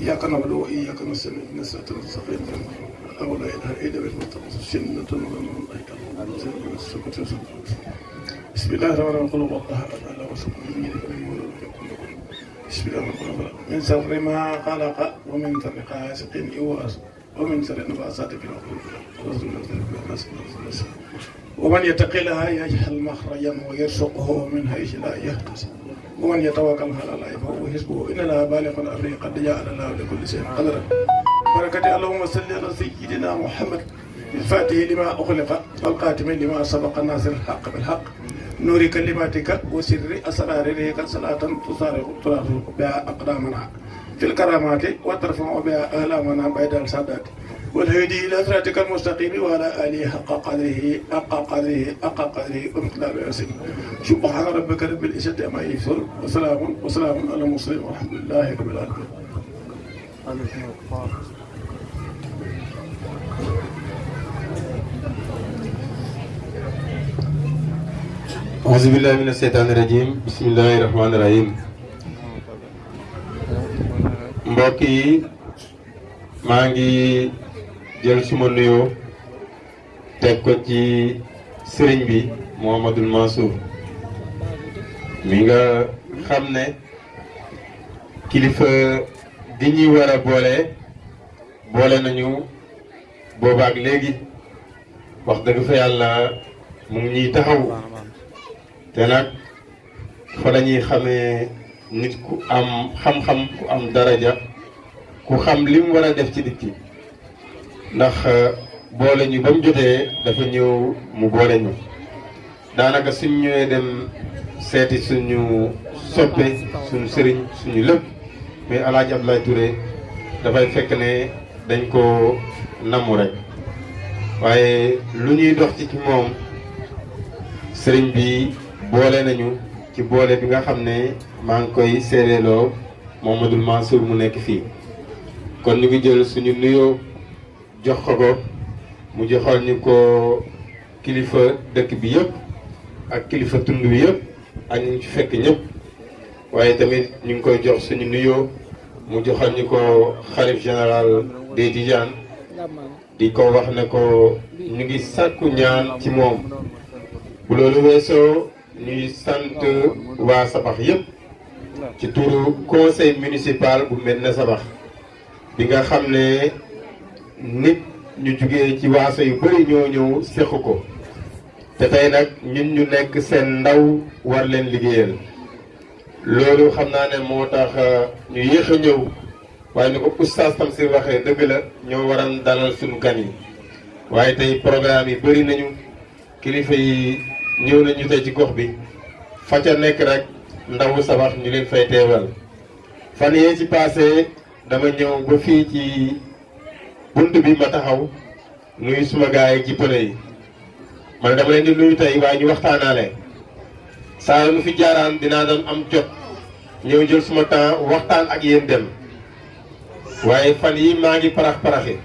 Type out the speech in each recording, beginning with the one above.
إياك نعبد وإياك نستعين اهدنا الصراط المستقيم لا إله إلا أنت المتقدس سنة بسم الله الرحمن الرحيم قل هو الله أحد الله الصمد لم يلد ولم يولد بسم الله الرحمن الرحيم من شر ما خلق ومن شر غاسق يوأس ومن شر النفاثات في العقد ومن يتق الله يجعل مخرجا ويرزقه من حيث لا يحتسب ومن يتوكل على الله فهو حسبه إن الله بالغ أمره قد جعل الله لكل شيء قدرا بركة اللهم صل على سيدنا محمد الفاتح لما أخلق والقاتم لما سبق الناصر الحق بالحق نور كلماتك وسر أسرارك صلاة تصارع بها أقدامنا في الكرامات وترفع بها أهلامنا بعد السادات والهدي إلى صراطك المستقيم وعلى آله حق قدره ومقدار العظيم سبحان ربك رب العزة عما يصفون وسلام على المرسلين والحمد لله رب العالمين. auzu billahi mina seytaani rajim bismillahi rahmaani rahim. mbokk yi maa ngi jël suma nuyoo teg ko ci sëriñ bi Mouhamadoul Mansour mi nga xam ne kilifa gi ñuy war a boole nañu boobaak léegi wax dëgg fa yàlla mu ngi ñuy taxaw te nag fa la ñuy xamee nit ku am xam-xam ku am daraja ku xam li mu war a def ci nit ki ndax boole ñu ba mu jotee dafa ñëw mu boole ñu daanaka suñ ñëwee dem seeti suñu soppe suñu sëriñ suñu lépp mais El Hadj Abdoulaye Touré dafay fekk ne dañ ko namu rek waaye lu ñuy dox ci moom sëriñ bi boole nañu ci boole bi nga xam ne maa ngi koy seedeeloo Mouhamadoul Mansour mu nekk fii kon ñu ngi jël suñu nuyoo jox ko mu joxal ñu ko kilifa dëkk bi yëpp ak kilifa tund bi yëpp ak ñu ci fekk ñëpp waaye tamit ñu ngi koy jox suñu nuyoo mu joxal ñu ko xalif général des Tidianes di ko wax ne ko ñu ngi sàkku ñaan ci moom bu loolu weesoo ñuy sant waa Sabax yëpp ci turu conseil municipal bu Médina Sabax bi nga xam ne nit ñu jugee ci waaso yu bëri ñoo ñëw séq ko te tey nag ñun ñu nekk seen ndaw war leen liggéeyal loolu xam naa ne moo tax ñu yéex a ñëw waaye ni ko oustaz Tamsir waxee dëgg la ñoo waran dalal suñu gan yi waaye tey programme yi bëri nañu kilifa yi ñëw nañu tey ci gox bi fa ca nekk rek ndawu Sabax ñu leen fay teewal fan yee ci passé dama ñëw ba fii ci bunt bi ma taxaw nuyu suma gaay ci pëne yi man dama leen di nuyu tey waaye ñu waxtaanaale saa lu fi jaaraan dinaa doon am jot ñëw jël suma temps waxtaan ak yéen dem waaye fan yi maa ngi parax-paraxi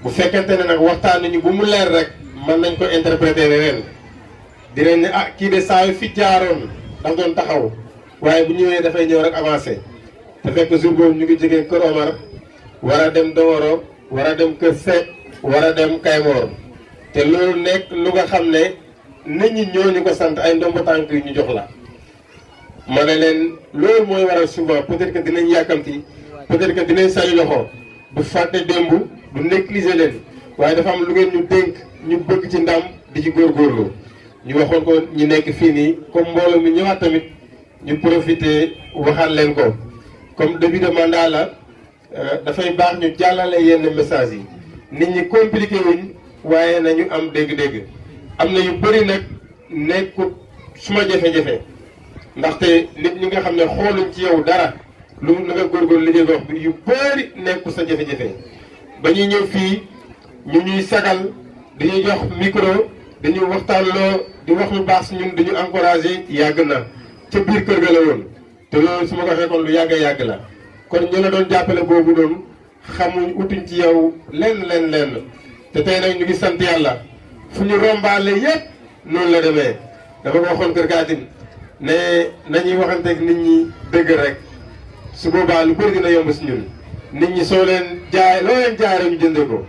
bu fekkente ne nag waxtaan nañu bu mu leer rek mën nañ ko interpréter ren dinañ ne ah kii de saa yu fi jaaroon daf doon taxaw waaye bu ñëwee dafay ñëw rek avancé te fekk jour boobu ñu ngi jógee Kër Omar war a dem Doworo war a dem Kër Seck war a dem Kaymoor te loolu nekk lu nga xam ne nit ñi ñooñu ko sant ay ndombo tànk yu ñu jox la ma ne leen loolu mooy waral souvent peut-être que dinañ yàkkamti peut-être que dinañ sañu loxo du fàtte démb du négliger leen waaye dafa am lu ngeen ñu dénk ñu bëgg ci ndam di ci góorgóorlu ñu waxoon ko ñu nekk fii nii comme mbooloo mi ñëwaat tamit ñu profité waxaat leen ko comme début de mandat la dafay baax ñu jàllale yenn message yi nit ñi compliqué wuñ waaye nañu am dégg-dégg am na yu bëri nag nekkut suma jafe-jafe ndaxte nit ñi nga xam ne xooluñ ci yow dara lu na nga góorgóorlu liggéey gox bi yu bëri nekku sa jafe-jafe ba ñuy ñëw fii ñu ñuy sagal dañuy jox micro dañuy waxtaanloo di wax lu baax si ñun dañu encouragé yàgg na ca biir kër ga la woon te loolu su ma ko waxee kon lu yàgg la kon ñu la doon jàppale boobu noonu xamuñ utuñ ci yow lenn te tey nag ñu ngi sant yàlla fu ñu rombaale yépp noonu la demee dafa ko waxoon kër Kaatim ne nañuy waxanteeg nit ñi dëgg rek su boobaa lu bëri dina yomb si ñun nit ñi soo leen jaay loo leen jaay rek ñu jëndee ko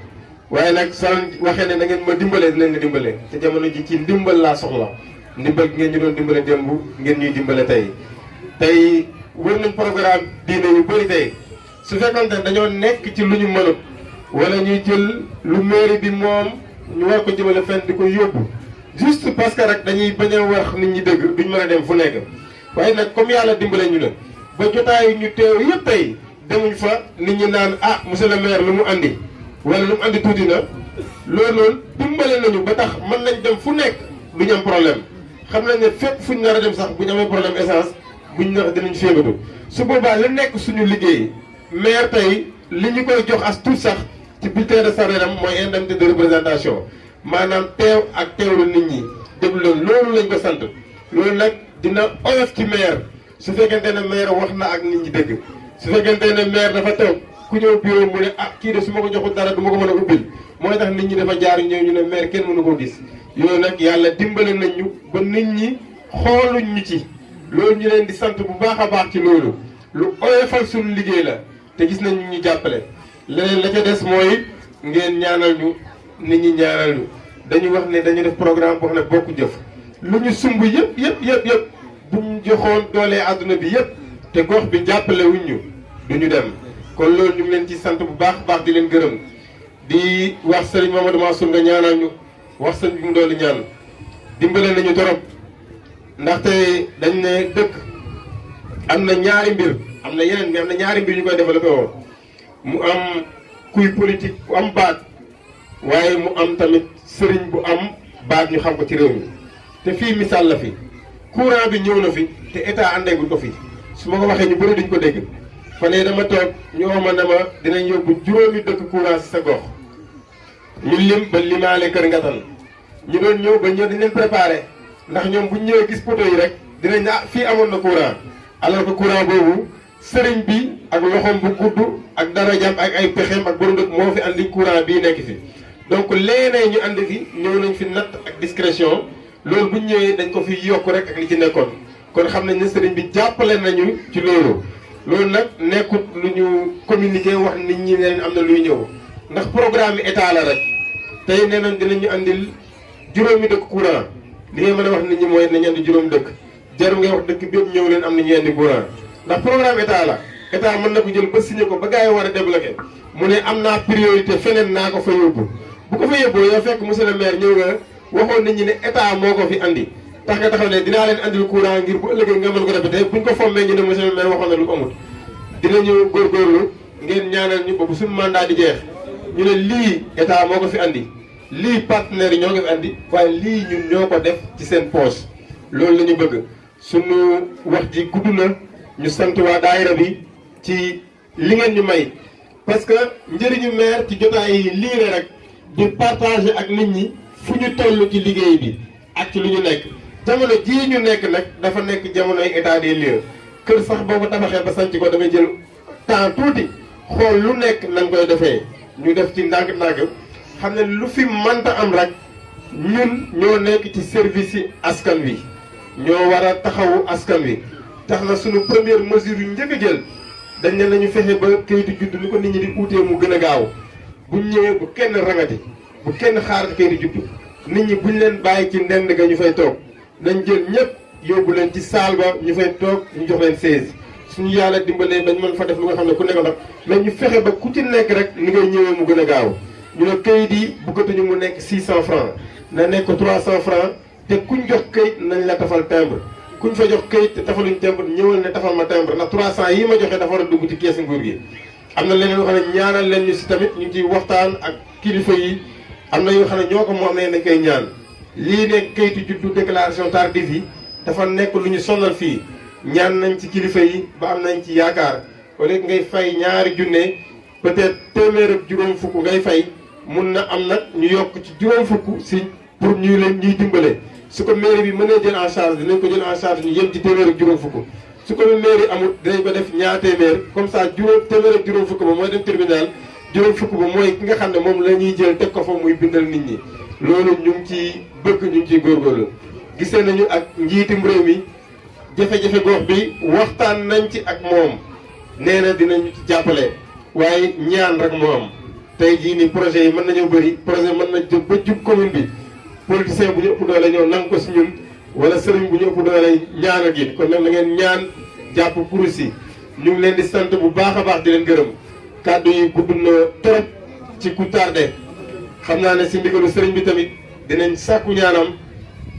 waaye nag soo waxee ne da ngeen ma dimbalee dinañ la dimbale te jamono ji ci ndimbal laa soxla ndimbal gi ngeen ñu doon dimbale démb ngeen ñuy dimbale tey wër nañ programme diine yu bëri tey su fekkoon ne dañoo nekk ci lu ñu mënut wala ñuy jël lu mairie bi moom ñu war ko jëmale fenn di ko yóbbu juste parce que rek dañuy bañ a wax nit ñi dëgg duñ mën a dem fu nekk waaye nag comme yàlla dimbale ñu la ba jotaay ñu teew yëpp tey demuñ fa nit ñi naan ah monsieur le maire lu mu andi wala lu mu andi tuuti na loolu noonu dimbale nañu ba tax mën nañ dem fu nekk duñ am problème xam nañ ne fépp fuñ nar a dem sax buñ amee problème essence buñ nax dinañ féegatu su boobaa la nekk suñu liggéey maire tey li ñu koy jox as tuut sax ci bulletin de salaire am mooy indemnité de représentation maanaam teew ak teewlu nit ñi déglu leen loolu lañ ko sant loolu nag dina oyof ci maire su fekkente ne maire wax na ak nit ñi dëgg su fekkente ne maire dafa toog ku ñëw bureau mu ne ah kii de su ma ko joxul dara du ma ko mën a ubbil mooy tax nit ñi dafa jaar ñëw ñu ne maire kenn mënu koo gis yooyu nag yàlla dimbale nañ ñu ba nit ñi xooluñ ñu ci loolu ñu leen di sant bu baax a baax ci loolu lu oyofal suñu liggéey la te gis nañ ñu jàppale leneen la ca des mooy ngeen ñaanal ñu nit ñi ñaanal ñu dañu wax ne dañu def programme boo xam ne bokku jëf lu ñu sumb yëpp bu ñu joxoon doolee àdduna bi yëpp te gox bi jàppale wuñ ñu du ñu dem kon loolu ñu ngi leen ci sant bu baax di leen gërëm di wax sëriñ Mamadou Mansour nga ñaanal ñu wax sëñ bi mu doon ñaan dimbale nañu torop ndaxte dañ ne dëkk am na ñaari mbir am na yeneen mais am na ñaari mbir ñu koy développé woon mu am kuy politique bu am baat waaye mu am tamit sëriñ bu am baat ñu xam ko ci réew mi te fii misaal la fi courant bi ñëw na fi te état àndeegul ko fi su ma ko waxee ñu bëri duñ ko dégg fan yii dama toog ñu ma ne ma dinañ yóbbu juróomi dëkk courant si sa gox ñu lim ba limaale Kër Ngatan ñu doon ñëw ba ñëw dañ leen préparé ndax ñoom bu ñu ñëwee gis poto yi rek dinañ ne ah fii amoon na courant alors que courant boobu sëriñ bi ak loxoom bu gudd ak darajaam ak ay pexeem ak borom dëkk moo fi andi courant bii nekk fi donc léeg-léeg ñu andi fi ñëw nañ fi natt ak discrétion loolu bu ñu ñëwee dañ ko fi yokk rek ak li ci nekkoon kon xam nañ ne sëriñ bi jàppale nañu ci loolu. loolu nag nekkut lu ñu communiqué wax nit ñi ne am na luy ñëw ndax programme état la rek tey nee nañ dinañu andil juróomi dëkk courant li ngay mën a wax nit ñi mooy nañu andi juróomi dëkk jarul ngay wax dëkk bépp ñëw leen am na ñu andi courant ndax programme état la état mën na ko jël ba signé ko ba gars yi war a débloqué mu ne am naa priorité feneen naa ko fa yóbbu bu ko fa yóbboo yow fekk monsieur le maire ñëw nga waxoon nit ñi ne état moo ko fi andi tax nga taxaw ne dinaa leen andil courant ngir bu ëllëgee nga mën ko répété buñ ko fommee ñu ne monsieur le maire waxoon na lu ko amul dinañu góorgóorlu ngeen ñaanal ñu boobu suñu mandat di jeex ñu ne lii état moo ko fi andi lii partenaires yi ñoo ko fi andi waaye lii ñun ñoo ko def ci seen poche loolu la ñu bëgg suñu wax ji gudd na ñu sant waa daayira bi ci li ngeen ñu may parce que njëriñu maire ci jotaay yi lii la rek di partager ak nit ñi fu ñu toll ci liggéey bi ak ci lu ñu nekk jamono jii ñu nekk nag dafa nekk jamonoy état des lieux kër sax boo ko tabaxee ba sanc ko dangay jël temps tuuti xool lu nekk nañ koy defee ñu def ci ndànk-ndànk xam ne lu fi mënta am rek ñun ñoo nekk ci service yi askan wi ñoo war a taxawu askan wi tax na suñu première mesure yu njëkk a jël dañ ne nañu fexe ba kayitu juddu ni ko nit ñi di uutee mu gën a gaaw buñ ñëwee bu kenn rangati bu kenn xaarati kayitu juddu nit ñi buñ leen bàyyi ci ndend ga ñu fay toog nañ jël ñëpp yóbbu leen ci saal ba ñu fay toog ñu jox leen 16 suñu yàlla dimbalee bañ mën fa def lu nga xam ne ku nekk nag mais ñu fexe ba ku ci nekk rek ni ngay ñëwee mu gën a gaaw ñu ne kayit yi bëggatuñu mu nekk 600 francs na nekk 300 francs te kuñ jox kayit nañ la tafal timbre kuñ fa jox kayit te tafaluñ timbre ñëwal ne tafal ma timbre ndax 300 yi ma joxe dafa war a dugg ci kees nguur gi. am na leneen yoo xam ne ñaanal leen ñu si tamit ñu ngi ciy waxtaan ak kilifa yi am na yoo xam ne ñoo ko moom nañ koy ñaan lii nekk kayitu juddu déclaration tardive yi dafa nekk lu ñu sonal fii ñaan nañ ci kilifa yi ba am nañ ci yaakaar au lieu ngay fay ñaari junne peut-être téeméer ak juróom fukk ngay fay mun na am nag ñu yokk ci juróom fukk si pour ñuy dimbale su ko mairie bi mënee jël en charge dinañ ko jël en charge ñu yem ci téeméer ak juróom fukk su ko mairie amul dinañ ko def ñaar téeméer comme ça téeméer ak juróom fukk ba mooy dem tribunal juróom fukk ba mooy ki nga xam ne moom la ñuy jël teg ko fa muy bindal nit ñi loolu ñu ngi ciy bëgg ñu ngi ciy góorgóorlu gisee nañu ak njiitum réew mi jafe-jafe gox bi waxtaan nañ ci ak moom nee na dinañu ci jàppale waaye ñaan rek moo am tey jii nii projet yi mën nañoo bëri projet mën na jóg ba jub commune bi politicien bu ñu ëpp doole ñëw nangu ko si ñun wala sëriñ bu ñu ëpp doole ñaan ak it kon nag na ngeen ñaan jàpp kurus yi ñu ngi leen di sant bu baax a baax di leen gërëm kàddu yi gudd na trop ci ku tardé xam naa ne si ndigalu sëriñ bi tamit dinañ sàkku ñaanam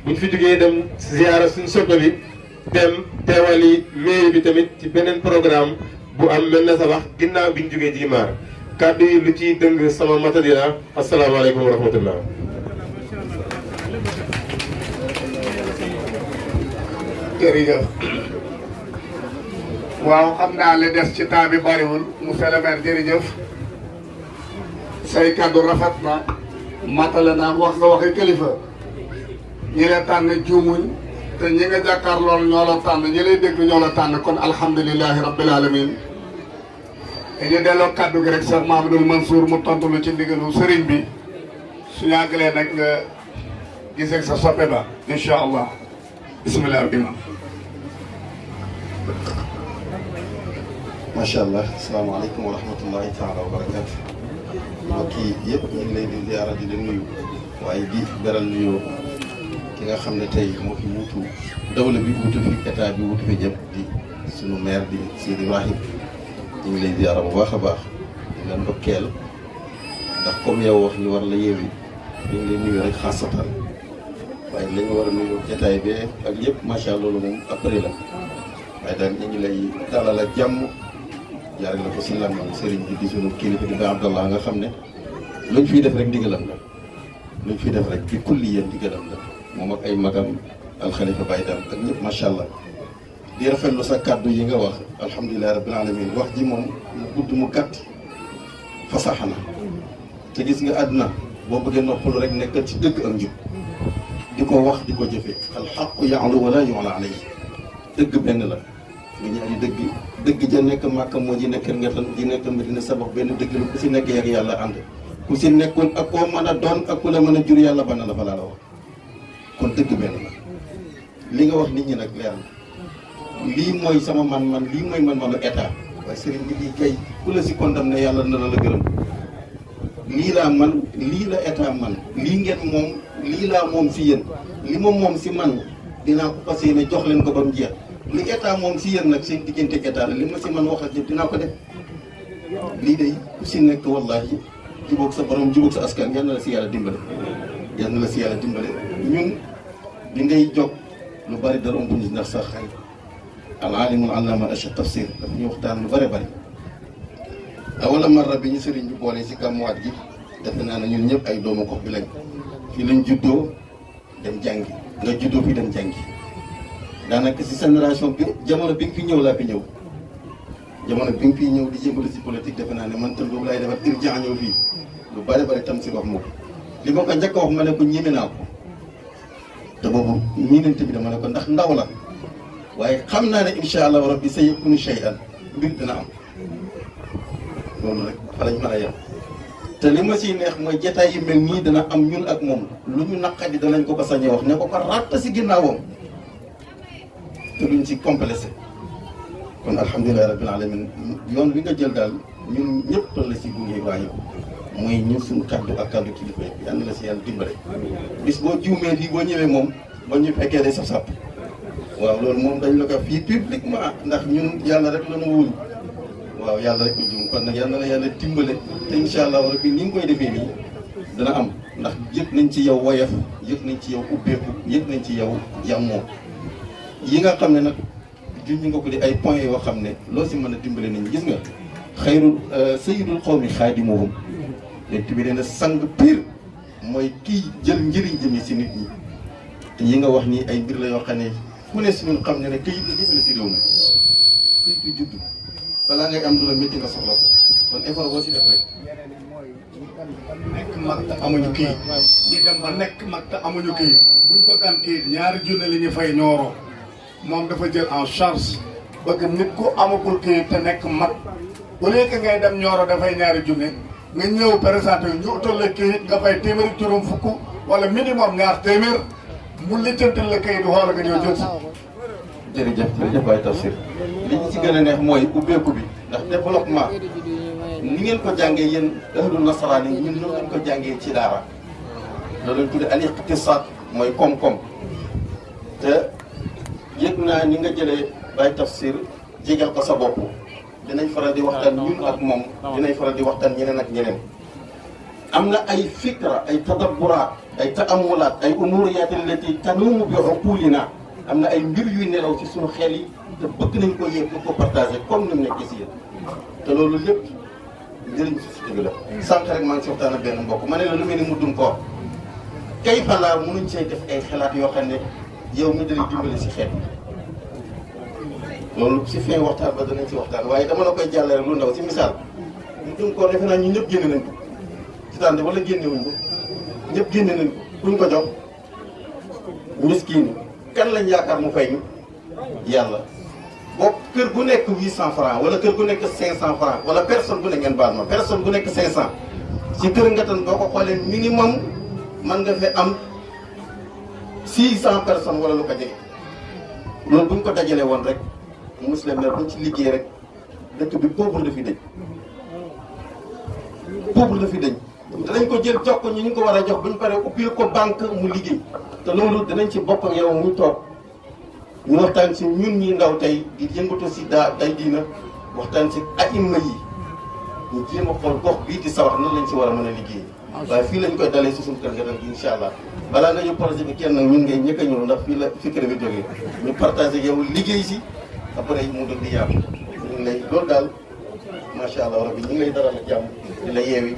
buñ fi jógee dem ziyaara suñ soppe bi dem teewali mairie bi tamit ci beneen programme bu am mel na sa wax ginnaaw biñ jógee Jimaar kàddu yi lu ciy dëng sama matadina asalaamaaleykum wa rahmatullah. jërëjëf waaw xam naa li des ci temps bi bariwul monsieur le maire jërëjëf say kaddu rafet na matale naa wax nga waxi kilifa ñi la tànn juumuñ te ñi nga jàkkaar lool ñoo la tànn ñi lay dégg ñoo la tànn kon alhamdulilahi rabbil alamin dañu delloo kaddu gi rek Cheikh Mamadou Mansour mu tontu lu ci ndigalu sëriñ bi su yàggalee nag nga gisee sa soppe ba incha allah bisimilah imam macha allah asalaamaaleykum wa rahmatullahi taala wa barakaatu mbokk yi yëpp ñu ngi lay di ziara di leen nuyu waaye di beral nuyoo ki nga xam ne tey moo fi wuutu dawla bi wuutu fi état bi wuutu fi ñëpp di sunu maire di Sidi Ibrahim ñu ngi lay ziara bu baax a baax di leen ndokkeel ndax comme yow wax ñu war la yeewi ñu ngi lay nuyu rek xaasatan waaye la ñu war a nuyu jotaay bi ak yëpp macha allah loolu moom après la waaye daal ñu ngi lay dalal ak jàmm jaarale la ko si lan sëriñ bi di sunu kilifa di ba Abdallah nga xam ne luñ fiy def rek ndigalam la luñ fiy def rek ci kulli yéen ndigalam la moom ak ay magam alxalifa Baye Dame ak ñëpp macha allah di rafetlu sa kàddu yi nga wax alhamdulilah rabbil alamin wax ji moom mu gudd mu gàtt fasaxa na te gis nga àdduna boo bëggee noppalu rek nekkal ci dëgg ak njub di ko wax di ko jëfe alxaqu ya'lu wala yu'la alayhi dëgg benn la nga ñaari dëgg ja nekk Màkka moo ji nekk Ngetal ji nekk Medina sabax benn dëgg la ku si nekk ak yàlla ànd ku si nekkoon ak koo mën a doon ak ku la mën a jur yàlla bana la fa laa la wax kon dëgg benn la li nga wax nit ñi nag leer na lii mooy sama man-man lii mooy man-manu état waaye sëriñ bi lii kay ku la si condamné yàlla na la gërëm lii laa man lii la état man lii ngeen moom lii laa moom si yéen li ma moom si man dinaa ko fas yéene jox leen ko ba mu jeex li état moom si yéen nag seen diggante état la li ma si man wax ak dinaa ko def lii day ku si nekk wallahi jubóog sa borom jubóog sa askan yal na la si yàlla dimbale yal na la si yàlla dimbale ñun bi ngay jóg lu bari dara ëmb ndax sax xarit al alimul allama acha tafsir daf ñu waxtaan lu bari bari awala marra bi ñu sëriñ bi boole si gàmmuwaat gi defe naa ne ñun ñëpp ay doomu gox bi lañ fii lañ juddoo dem jàngi nga juddoo fi dem jàngi daanaka si génération bi jamono bi nga fi ñëw laa fi ñëw jamono bi nga fi ñëw di jëmbale si politique defe naa ne man tam boobu laay defar urgent ñëw fii lu bari bari tam si wax moom li ma ko njëkk a wax ma ne ko ñeme naa ko te boobu miinante bi dama ne ko ndax ndaw la waaye xam naa ne incha allah rabbi sa yakunu shay'an mbir dina am loolu rek fa lañ mën a yem te li ma siy neex mooy jataay yi mel nii dana am ñun ak moom lu ñu naqadi danañ ko sañee wax ne ko ratta si ginnaawam te duñ si complexé kon alhamdulilah rabbil alamin yoon bi nga jël daal ñun ñëpp la si gunge Ibrahima mooy ñun suñu kaddu ak kaddu kilifa yi yal na la si yàlla dimbale bis boo juumee fii boo ñëwee moom ba ñu fekkee day saf-saf waaw loolu moom dañ la ko fii publiquement ndax ñun yàlla rek la ñu wóolu waaw yàlla rek la juum kon nag yal na la yàlla dimbale te incha allah rabbi ni nga koy defee nii dana am ndax yëg nañ ci yow woyof yëg nañ ci yow ubbeeku yëg nañ ci yow jàmmoo yi nga xam ne nag junj nga ko di ay points yoo xam ne loo si mën a dimbale nit ñi gis nga xayrul sayyidul qawmi xaadimuhum leen bi nee na sang pire mooy kii jël njëriñ jëmi si nit ñi te yi nga wax nii ay mbir la yoo xam ne ku ne si ñun xam ne ne këyit la jëmale si réew mi këyitu judd balaa ngay am lu la métti nga soxla ko kon effort boo si def rek nekk mag te amuñu kii ñi dem ba nekk mag te amuñu kii buñ bëggaan kii ñaari junne li ñu fay ñooroo moom dafa jël en charge bëgg nit ku amagul kii te nekk mag au lieu que ngay dem ñooro dafay ñaari junne nga ñëw présenté ñu utal la kii nga fay téeméeri juróom fukk wala minimum ñaar téeméer mu lijjantal la kii du xool nga ñëw jël si. jërëjëf Baye Tafsir li ñu ci gën a neex mooy ubbeeku bi ndax développement ni ngeen ko jàngee yéen ahlu nasaraan yi ñun noonu lañ ko jàngee ci daara loolu lañ tuddee al iqtisaad mooy koom-koom te yëg naa ni nga jëlee Baye Tafsir jégal ko sa bopp dinañ faral di waxtaan ñun ak moom dinañ faral di waxtaan ñeneen ak ñeneen am na ay fikra ay tadabburaat ay taamulaat ay umuriyaat allati tanuumu bi uqulina am na ay mbir yuy nelaw ci suñu xel yi te bëgg nañ ko yéeg bëgg ko partagé comme ni mu nekk si yéen te loolu lépp njëriñ société bi la. sànq rek maa ngi si waxtaan ak benn mbokk ma ne la lu mel ni muddum koor kay falaa mënuñ see def ay xalaat yoo xam ne yow mi dalay dimbali si xeet loolu si fin waxtaan ba danañ si waxtaan waaye dama la koy jàllale rek lu ndaw si misaal muddum koor defe naa ñun ñëpp génne nañ ko ci tànn wala génnewuñ ko ñëpp génne nañ ko kuñ ko jox miskiin kan lañ yaakaar mu fay ñu yàlla. boo kër gu nekk 800 francs wala kër gu nekk 500 francs wala personne bu ne ngeen baal ma personne bu nekk 500 ci kër nga tan boo ko xoolee minimum man nga fi am 600 personnes wala lu ko jege loolu bu ñu ko dajalee woon rek muslim ne buñ ci liggéey rek dëkk bi pauvre la fi dëñ pauvre la fi dëñ danañ ko jël jox ko ñu ko war a jox bu ñu paree ubbil ko banque mu liggéey te loolu danañ ci bokk ak yow mu toog ñu waxtaan si ñun ñi ndaw tey di yëngatu si day diina waxtaan si aïma yi ñu jéem a xool gox bii di sawax nan lañ si war a mën a liggéey waaye fii lañ koy dalee si suñu kër nga dem incha allah balaa nga ñëw projet bi kenn nag ñun ngay ñëkk a ñëw ndax fii la fikir bi jógee ñu partagé yow liggéey si après mu doon di yaatu ñu ngi lay loolu daal macha allah rabbi ñu ngi lay dalal ak jàmm di la yeewi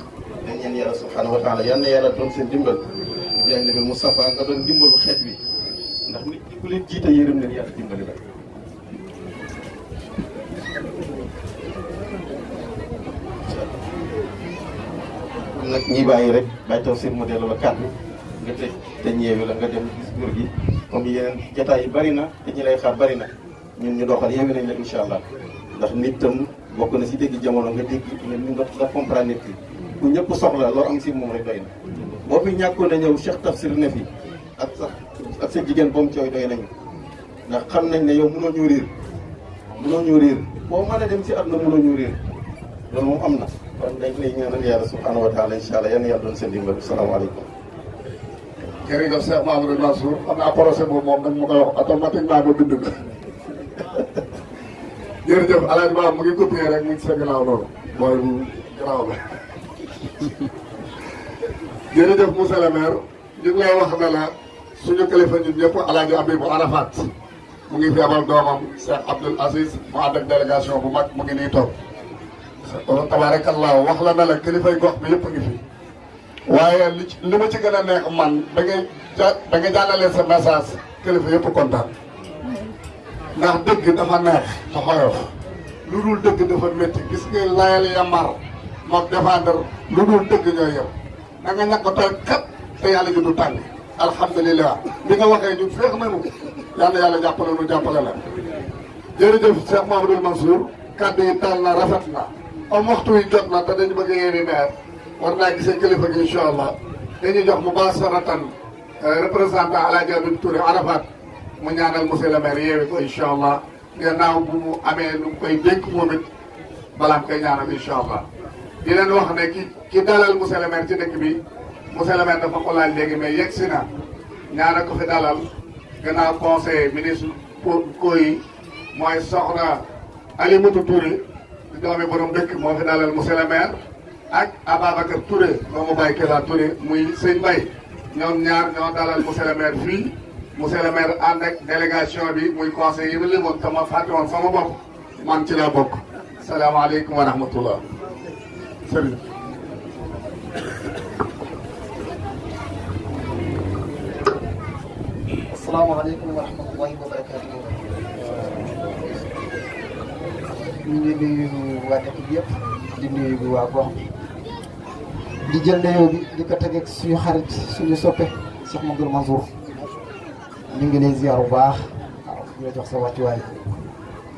dañ ñeen yàlla subhanahu wa taala yal na yàlla doon seen dimbal jaay nabi Moustapha nga doon dimbalu xeet wi ndax nit ñi ku leen jiite yërëm leen yàlla dimbali la. kon nag ñi bàyyi rek Baye Tafsir mu delloo la kàddu nga tëj te ñeewi la nga dem gis góor gi comme yeneen jotaay yi bari na te ñi lay xaar bari na ñun ñu doxal yeewi nañ la incha allah ndax nit tam bokk na si dégg jamono nga dégg nga comprendre nit ki bu ñëpp soxla loo am si moom rek doy na boo fi ñàkkoon a ñëw Cheikh Tafsir ne fi ak sa jigéen boom cooy doy nañu ndax xam nañ ne yow mënoo ñu réer boo mën a dem si àdduna mënoo ñu réer loolu moom am na kon dañ lay ñaanal yàlla subhanahu wa taala incha allah yal na yàlla doon seen dimbal salaamaaleykum. jërëjëf Cheikh Mamadou Mansour xam naa projet boobu moom dañ ma koy wax automatiquement ba bind ko jërëjëf Alaaji Ba mu ngi copier rek mu ngi sa ginnaaw loolu mooy bu ginnaaw la jërëjëf monsieur le maire ñu ngi lay wax ne la suñu kilifa ñun ñëpp Alaaji Abibou Arafat mu ngi fi abal doomam Cheikh Abdoul Aziz mu ànd ak délégation bu mag mu ngi nii toog tabarakallah wax la ne la kilifay gox bi yëpp a ngi fi waaye li ma ci gën a neex man da nga jàllale sa message kilifa yëpp kontaan ndax dëgg dafa neex sa xoyof lu dul dëgg dafa métti gis nga layal yambar moom défendre lu dul dëgg ñooy yem da nga ñàkk a tooy kat te yàlla ji du tànn alhamdulilah bi nga waxee ñun feex nañu yal na yàlla jàppale nu jàppale la jërëjëf Cheikh Mamadou Mansour kàddu yi daal na rafet na am waxtu yi jot na te dañu bëgg yéeni maire war naa gisee kilifa gi incha allah dañuy jox mu baasaratan représentant Alaaji Abib Touré Arafat mu ñaanal monsieur le maire yeewi ko incha allah gannaaw bu mu amee lu mu koy dénk moom it balaa mu koy ñaanal incha allah di leen wax ne ki dalal monsieur le maire ci dëkk bi monsieur le maire dafa ko laaj léegi mais yegg si na ñaanal ko fi dalal gannaaw conseil ministre ko yi mooy soxna Alimatu Touré di doomi borom dëkk moo fi dalal monsieur le maire ak Ababacar Touré doomu Baye Kella Touré muy sëñ Baye ñoom ñaar ñoo dalal monsieur le maire fii monsieur le maire ànd ak délégation bi muy conseil yi ma limoon te ma fàtte woon sama bopp man ci laa bokk salaamaaleykum wa rahmatullah sëriñ asalaamaaleykum wa rahmatullahi wa barakaatu. ñu ngi nuyu waa dëkk bi yëpp di nuyu waa gox bi di jël nuyoo bi di ko teg ak suñu xarit suñu soppe Cheikh Mamadou Mansour ñu ngi lay ziar bu baax waaw di la jox sa wàccuwaay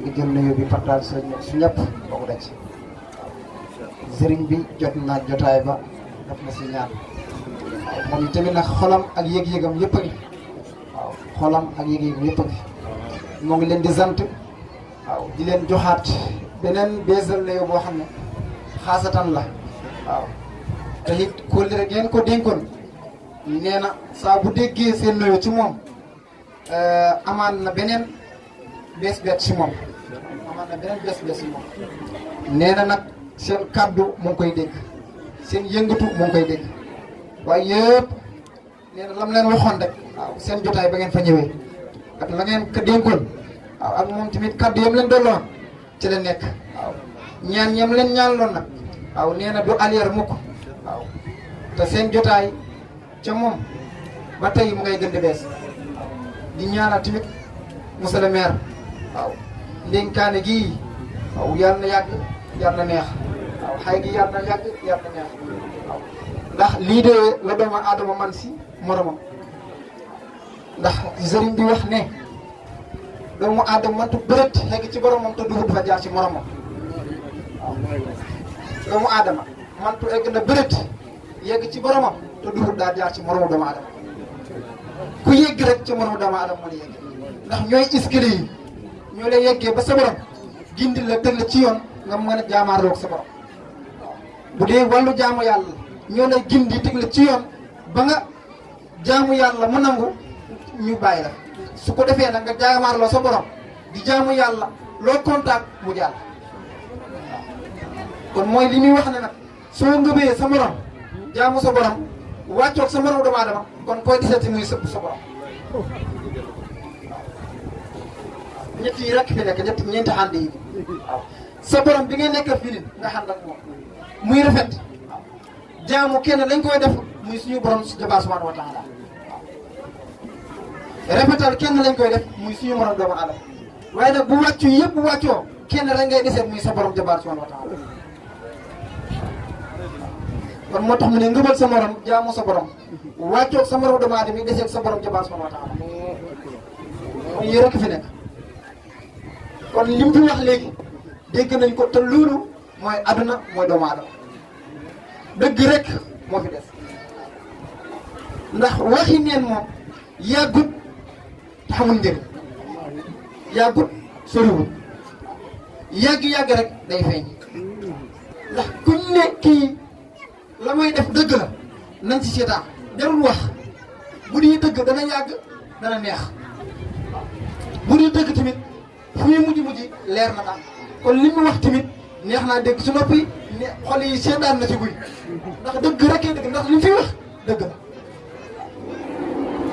di jël nuyoo bi partage su ñëpp boo ko daj sëriñ bi jot na jotaay ba def na si ñaan waaw moom tamit nag xolam ak yëg-yëgam yëpp a ngi waaw xolam ak yëg-yëgam yëpp a ngi moo ngi leen di sant waaw di leen joxaat beneen beesal nuyoo boo xam ne xaasatan la waaw te it kóllëre ngeen ko dénkoon nee na saa bu déggee seen nuyoo ci moom amaan na beneen bees bet ci moom nee na nag seen kàddu mu ngi koy dégg seen yëngatu mu ngi koy dégg waaye yëpp nee na lam leen waxoon rek waaw seen jotaay ba ngeen fa ñëwee ak la ngeen ko dénkoon waaw ak moom tamit kàddu yam leen dolloon ci la nekk waaw ñaan yam leen ñaan loon nag waaw nee na du alier mukk waaw te seen jotaay ca moom ba tey mu ngay gën di bees di ñaanal tamit monsieur le maire waaw ndénkaane gii waaw yàlla na yàgg yàlla na neex waaw xay gi yàlla na yàgg yàlla na neex waaw ndax lii de la doomu aadama man si moromam ndax sëriñ bi wax ne doomu aadama mantu bërët xegg ci boromam te duhut fa jaar ci moromam waaw doomu aadama mantu egg na bërët yegg ci boromam te duhut daa jaar ci moromu doomu aadama ku yegg rek ci moromu doomu aadama moo la yegg ndax ñooy iskili yi ñoo lay yeggee ba sa borom gindi la tënk la ci yoon nga mën a jaamaarloog sa borom bu dee wàllu jaamu yàlla ñoo lay gindi tënk la ci yoon ba nga jaamu yàlla mu nangu ñu bàyyi la su ko defee nag nga jaamaarloo sa borom di jaamu yàlla loo contact mu jàll kon mooy li muy wax ne nag soo ngëbee sa morom jaamu sa borom wàccoog sa morom doomu aadama kon koy disati muy sëpp sa borom ñett yi rek fi nekk ñeenti ànd yi waaw sa borom bi ngay nekk fii nga ànd ak moom muy rafet waaw jaamu kenn lañ koy def muy suñu borom Jalla subhanahu wa taala waaw rafetal kenn lañ koy def muy suñu morom doomu aadama waaye nag bu wàccu yëpp wàccoo kenn rek ngay desee muy sa borom Jalla subhanahu wa taala kon moo tax mu ne ngëbal sa morom jaamu sa borom wàccoog sa morom doomu aadama yi desee sa borom Jalla subhanahu wa taala kon yi rek fi nekk kon li mu fi wax léegi dégg nañ ko te loolu mooy aduna mooy doomu aadama dëgg rek moo fi des ndax waxi neen moom yàggut te xamul njëriñ yàggut soriwul yàgg-yàgg rek day feeñ ndax kuñ ne kii la may def dëgg la nañ ci seetaan jarul wax bu dee dëgg dana yàgg dana neex bu dee dëgg tamit fu muy mujj leer na daal kon li mu wax tamit neex naa dégg su noppi ne xol yi seetaan na ci guy ndax dëgg rek dëgg ndax li mu fi wax dëgg la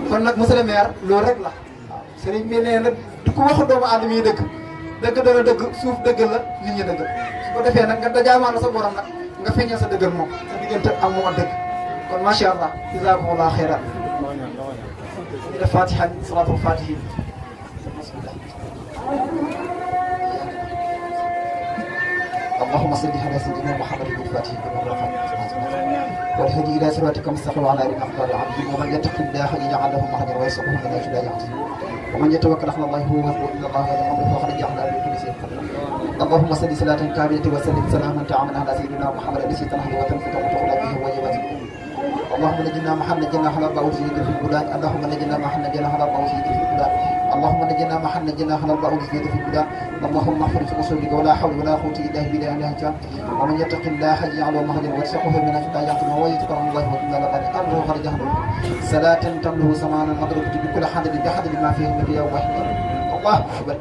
kon nag monsieur le maire loolu rek la waaw sëriñ bi nee na du ko waxu doomu aadama yi dëgg dana dëgg suuf dëgg la nit ñi dëgg su ko defee nag nga dajaamaan sa borom nag nga feeñal sa dëggal moom sa diggante ak moom ak dëgg kon macha allah jazakumullah xeyran ñu def fatiha salaatul fatihi اللهم صل على سيدنا محمد الفاتح والهدي الى صراطك المستقيم وعلى اله وصحبه العظيم ومن يتق الله يجعل له مخرجا ويرزقه من حيث لا يحتسب ومن يتوكل على الله هو حسبه ان الله لا يضل فقد جعل له كل شيء قدرا اللهم صل صلاه كامله وسلم سلاما تعامل على سيدنا محمد الذي تنحل وتنفت وتخلى به وجبته اللهم نجنا محل نجنا على بعض سيدك في البلاد اللهم نجنا محل نجنا على بعض سيدك في البلاد اللهم نجنا محل نجنا على بعض سيدك في البلاد اللهم احفظ في رسولك ولا حول ولا قوه الا بالله العلي ومن يتق الله يجعل له مخرجا ويرزقه من حيث لا يحتسب ويذكر الله وجل لقد امره خرجه صلاه تمله سمانا مضروبه بكل حدث بحدث ما فيه من رياء وحده الله اكبر